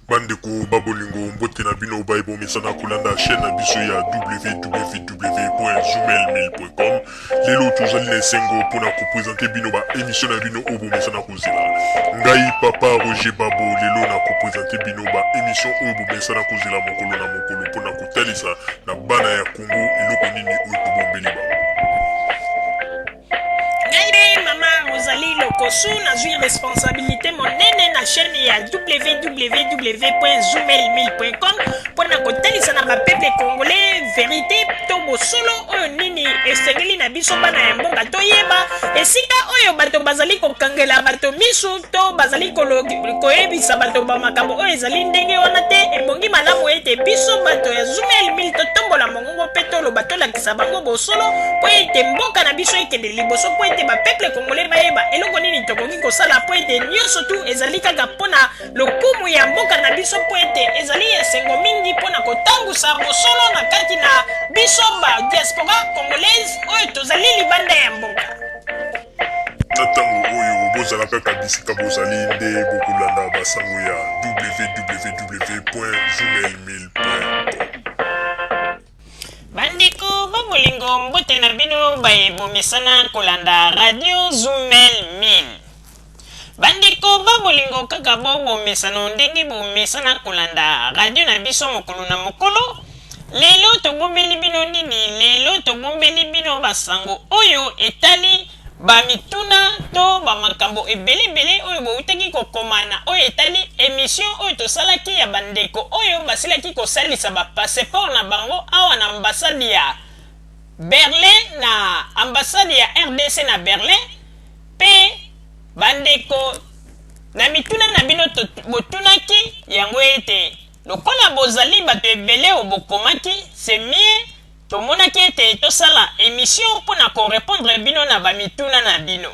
Bandeko ba bolingo, mbote na bino baye bomesana kolanda chaîne na biso ya www.zoomail1000.com. Lelo tozali na esengo mpona kopresente bino ba émission na bino oyo bomesana kozela. Ngai papa Roger Babo lelo na kopresente bino ba émission oyo bomesana kozela mokolo na mokolo mpona kotalisa na bana ya Congo eloko nini oyo tobombeli bango. Ngai mpe mama Rosalie Lokosu nazwi responsabilité monene na chaîne ya www.zoomail1000.com mpo na kotalisa na bapeuple congolais verité to bosolo oyo nini esengeli na biso bana ya mboka toyeba esika oyo bato bazali kokangela bato misu to bazali koyebisa bato bamakambo oyo ezali ndenge wana te. Ebongi malamu ete biso bato ya Zoomail 1000 totombola mongongo mpe toloba, tolakisa bango bosolo mpo ete mboka na biso ekende liboso, mpo ete bapeuple congolais bayeba eloko nini tokoki kosala, mpo ete nyonso tu ezali kaka mpo na lokumu ya mboka na biso, mpo ete ezali esengo mingi mpo na kotambusa bosolo na kati na biso ba diaspora congolaise oyo tozali libanda ya mboka. Na ntango oyo bozala kaka bisika bozali nde bokolanda basango ya www.zoomail1000.com. Bandeko ba bolingo, mbote na bino baye bomesana kolanda radio Zumel 1000. Bandeko ba bolingo, kaka bo bomesano ndenge bomesana kolanda radio na biso mokolo na mokolo, lelo tobombeli bino nini? Lelo tobombeli bino basango oyo etali ba mituna to ba makambo ebele ebele oyo bowutaki kokoma na oyo etali emission oyo tosalaki ya bandeko oyo basilaki kosalisa ba passeport na bango awa na ambassade ya Berlin, na ambassade ya rdc na Berlin. Pe bandeko, na mituna na bino botunaki yango ete lokola bozali bato ebele oyo bokomaki, c'est mieux tomonaki ete tosala emission mpo na ko repondre bino na ba mituna na bino.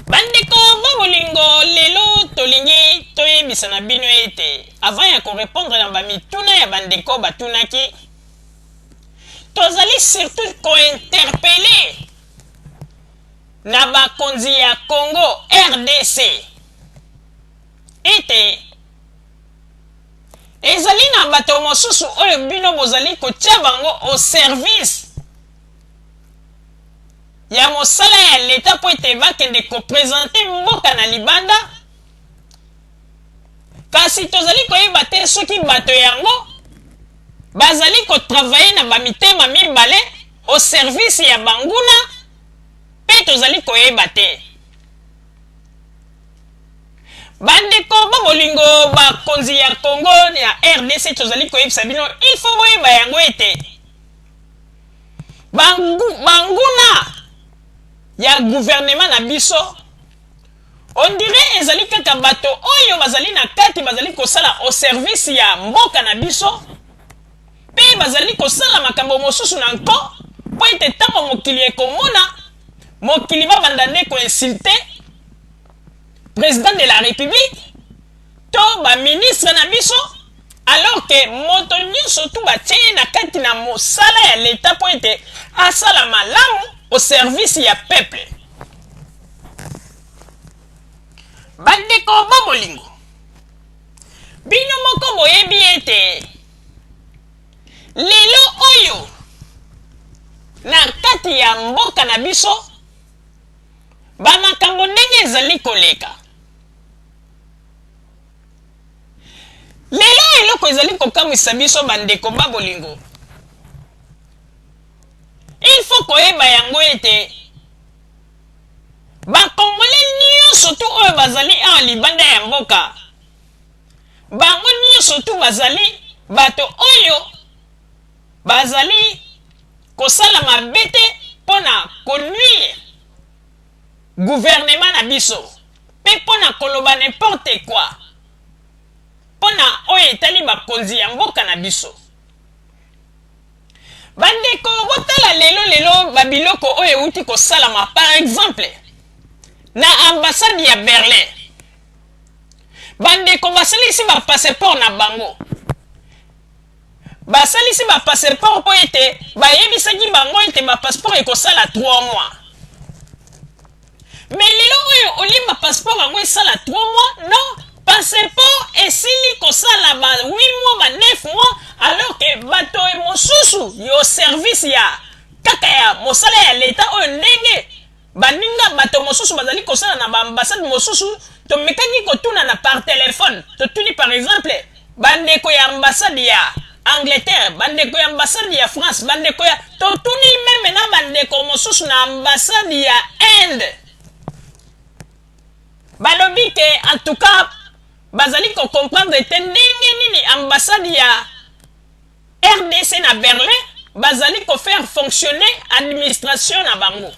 Bandeko ba bolingo, lelo tolingi toyebisa na bino ete avant ya ko repondre na ba mituna ya bandeko batunaki, tozali surtout ko interpeller na bakonzi ya Congo rdc ete ezali na bato mosusu oyo bino bozali kotia bango au service ya mosala ya leta mpo ete bakende kopresente mboka na libanda, kasi tozali koyeba te soki bato yango bazali kotravaille na bamitema mibale au service ya banguna, mpe tozali koyeba te. Bandeko ba bolingo, bakonzi ya Congo ya rdc, tozali koyebisa bino, il faut boyeba yango ete banguna ya gouvernement na biso, on dirait ezali kaka bato oyo bazali na kati, bazali kosala au service ya mboka na biso, mpe bazali kosala makambo mosusu na nko, mpo ete ntango mokili ekomona mokili babanda nde koinsulte président de la République to baministre na biso, alors que moto nyonso tu batie ye na kati na mosala ya leta mpo ete asala malamu au service ya peuple. Bandeko ba bolingo, bino moko boyebi ete lelo oyo na kati ya mboka na biso bamakambo ndenge ezali koleka lelo, eloko ezali kokamwisa biso bandeko ba bolingo, il faut koyeba yango ete bakongole nyonso tu oyo bazali awa libanda ya mboka, bango nyonso tu bazali bato oyo bazali kosala mabe te mpo na konuire gouvernement na biso mpe mpo na koloba n'importe quoi mpo na oyo etali bakonzi ya mboka na biso. Bandeko, botala lelo lelo babiloko oyo euti kosalama, par exemple na ambassade ya Berlin, bandeko basalisi bapasseport na bango, basalisi bapasseport mpo ete bayebisaki bango ete bapasseport ekosala 3 mois. Mais lelo oyo olie bapasseport yango esala 3 mois, non, passeport mosusu yo service ya kaka ya mosala ya leta oyo ndenge baninga bato mosusu bazali kosala na baambassade mosusu. Tomekaki kotuna na par téléphone, totuni par exemple bandeko ya ambassade ya Angleterre, bandeko ya ambassade ya France, bandeko ya, totuni même na bandeko mosusu na ambassade ya Inde, balobi ke en tout cas bazali kocomprendre te ndenge nini ambassade ya RDC na Berlin bazali kofaire fonctionner administration na bango.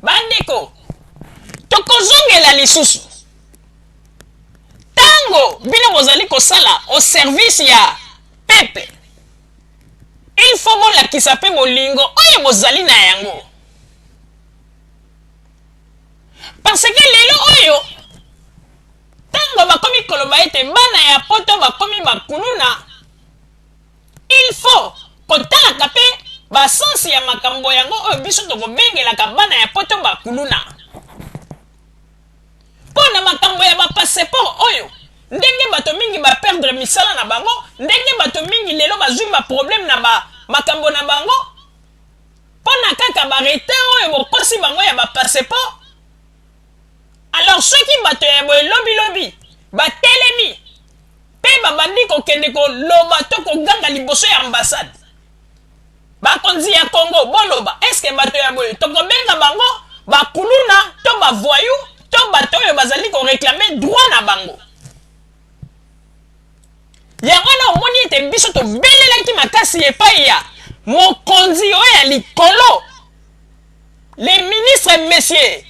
Bandeko, tokozongela lisusu ntango bino bozali kosala au service ya peuple, il faut bolakisa mpe bolingo oyo bozali na yango, parce que lelo oyo ntango bakomi koloba ete bana ya Poto bakomi bakuluna, il faut kotalaka mpe basansi ya makambo yango oyo biso tokobengelaka bana ya Poto bakuluna, mpo na makambo ya bapasseport oyo, ndenge bato mingi baperdre misala na bango, ndenge bato mingi lelo bazwi baproblème na ba makambo na bango mpo na kaka baretard oyo bokosi bango ya bapasseport. Alors soki bato ya boye lobilobi batelemi mpe babandi kokende koloba to koganga liboso ya ambassade, bakonzi ya Congo boloba: eske bato ya boye tokobenga bango bakuluna to bavoyou to bato oyo bazali koréclamer droit na bango? Yango wana omoni ete biso tobelelaki makasi epai ya mokonzi oyo ya likolo, le ministre monsieur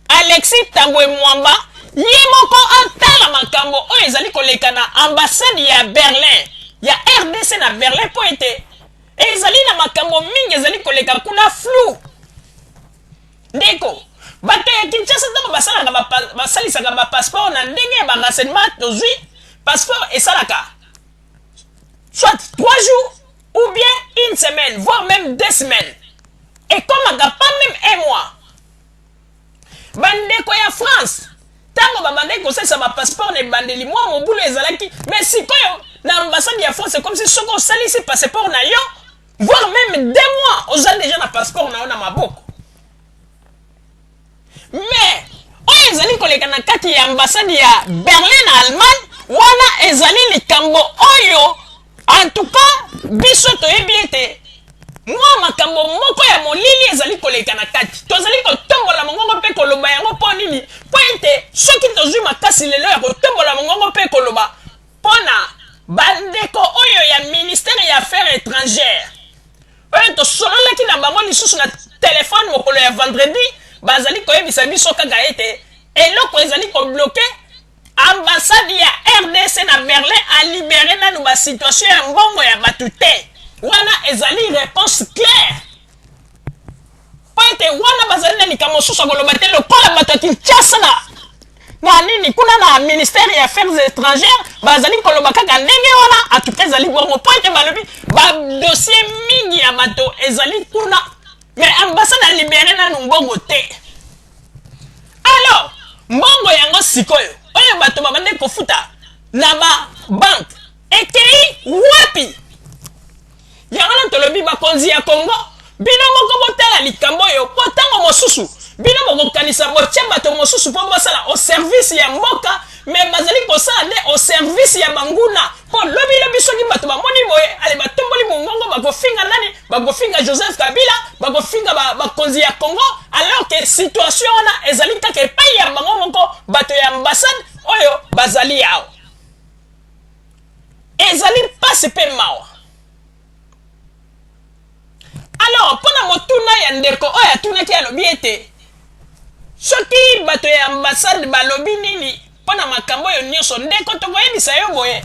Alexis Tambwe Mwamba, ye moko atala makambo oyo ezali koleka na ambassade ya Berlin, ya RDC na Berlin, mpo ete ezali na makambo mingi ezali koleka kuna flou. Ndeko, bato ya Kinshasa, ntango basalaka, basalisaka bapasseport na ndenge ya barenseignement tozwi, passeport esalaka soit 3 jours ou bien une semaine, voire même 2 semaines, ekomaka pas même un mois. Bandeko ya France, ntango babandaki kosalisa bapasseport na ebandeli, mwa mobulu ezalaki, mais sikoyo na ambassade ya France comme si soki osalisi passeport na yo, voire même 2 mois, oza déjà na passeport na yo na maboko. Mais oyo ezali koleka na kati ya ambassade ya Berlin na Allemagne wana ezali likambo oyo en tout cas biso toyebi ete mwa makambo moko ya molili ezali koleka na kati. Tozali kotombola mongongo mpe koloba yango mpo nini? Mpo ete soki tozwi makasi lelo ya kotombola mongongo mpe koloba mpo na bandeko oyo ya ministère ya Affaires étrangères oyo tosololaki na bango lisusu na telefone mokolo ya vendredi, bazali koyebisa biso kaka ete eloko ezali kobloquer ambassade ya RDC na Berlin, alibérer nanu basituation ya mbongo ya bato te. Wana ezali réponse claire, mpo ete wana bazali na likambo mosusu ya koloba te. Lokola bato ya Kinshasa na nini kuna na ministère ya Affaires étrangères bazali koloba kaka ndenge wana, atuka ezali bongo, mpo ete balobi badossier mingi ya bato ezali kuna, mais ambassade alibérer nanu mbongo te. Alors mbongo yango sikoyo oyo bato babandi kofuta na babanque ekei wapi? Yango wana tolobi, bakonzi ya Congo, bino moko botala likambo oyo, mpo ntango mosusu bino bokokanisa botie bato mosusu mpo basala au service ya mboka, mais bazali kosala nde au service ya banguna. Mpo lobilobi soki bato bamoni boye, ale batomboli mongongo, bakofinga nani? Bakofinga Joseph Kabila, bakofinga bakonzi ya Congo, alors que situation wana ezali kaka epai ya bango moko, bato ya ambassade oyo bazali awa. Ezali mpasi mpe mawa. Alors mpo na motuna ya ndeko oyo atunaki, alobi ete soki bato ya ambassade balobi nini mpo na makambo oyo nyonso, ndeko, tokoyebisa yo boye: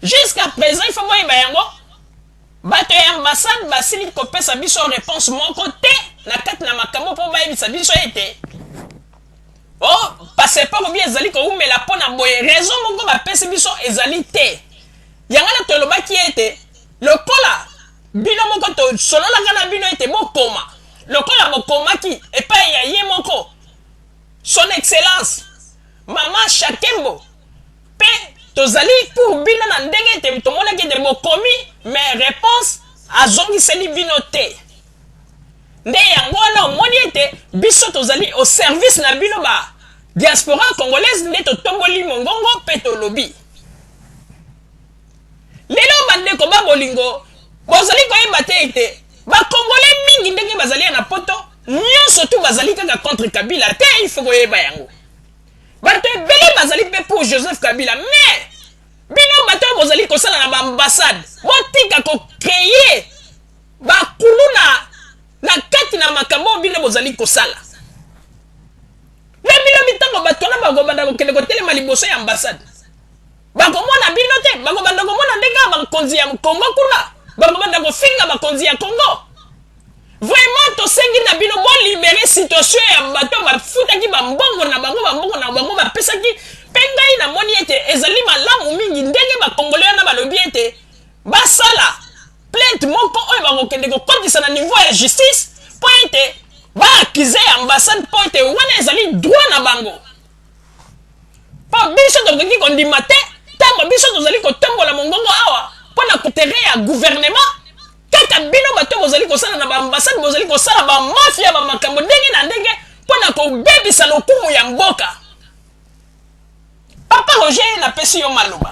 jusqu'à présent, il faut boyeba yango, bato ya ambassade basili kopesa biso réponse moko te na kati na makambo mpo bayebisa biso ete o oh, passeport bi ezali kowumela mpo na boye. Raison moko bapesi biso ezali te. Yango na tolobaki ete lokola bino moko tosololaka na bino ete bokoma, lokola bokomaki epai ya ye moko Son Excellence Mama Shakembo mpe. Tozali pour bino na ndenge ete tomonaki ete bokomi, mais réponse azongiseli bino te. Nde yango wana omoni ete biso tozali au service na bino ba diaspora congolaise, nde totomboli mongongo mpe tolobi. Lelo, bandeko ba bolingo, bozali koyeba te ete bakongolais mingi ndenge bazali ya na Poto nyonso tu bazali kaka contre Kabila te. Il faut koyeba yango. Bato ebele bazali mpe pour Joseph Kabila, mais bino bato oyo bozali kosala na baambassade, botika kocréer bakuluna na kati na makambo oyo bino bozali kosala. Mpe bino mitango, bato wana bakobanda kokende kotelema liboso ya ambassade, bakomona bino te, bakobanda komona ndenge ya bakonzi ya Kongo kuna, bakobanda kofinga bakonzi ya Kongo. Vraiment, tosengi na bino bolibérer situation ya bato bafutaki bambongo na bango, bambongo na bango bapesaki. Mpe ngai namoni ete ezali malamu mingi ndenge bakongole wana balobi ete basala plainte moko oyo bakokende kokotisa na niveau ya justice mpo ete baaccuser ambassade, mpo ete wana ezali droit na bango. Mpo biso tokoki kondima te ntango biso tozali kotombola mongongo awa mpo na intérêt ya gouvernement, kaka bino bato bozali kosala na baambassade bozali kosala bamafia, bamakambo ndenge na ndenge mpo na kobebisa lokumu ya mboka. Papa Roger, napesi yo maloba.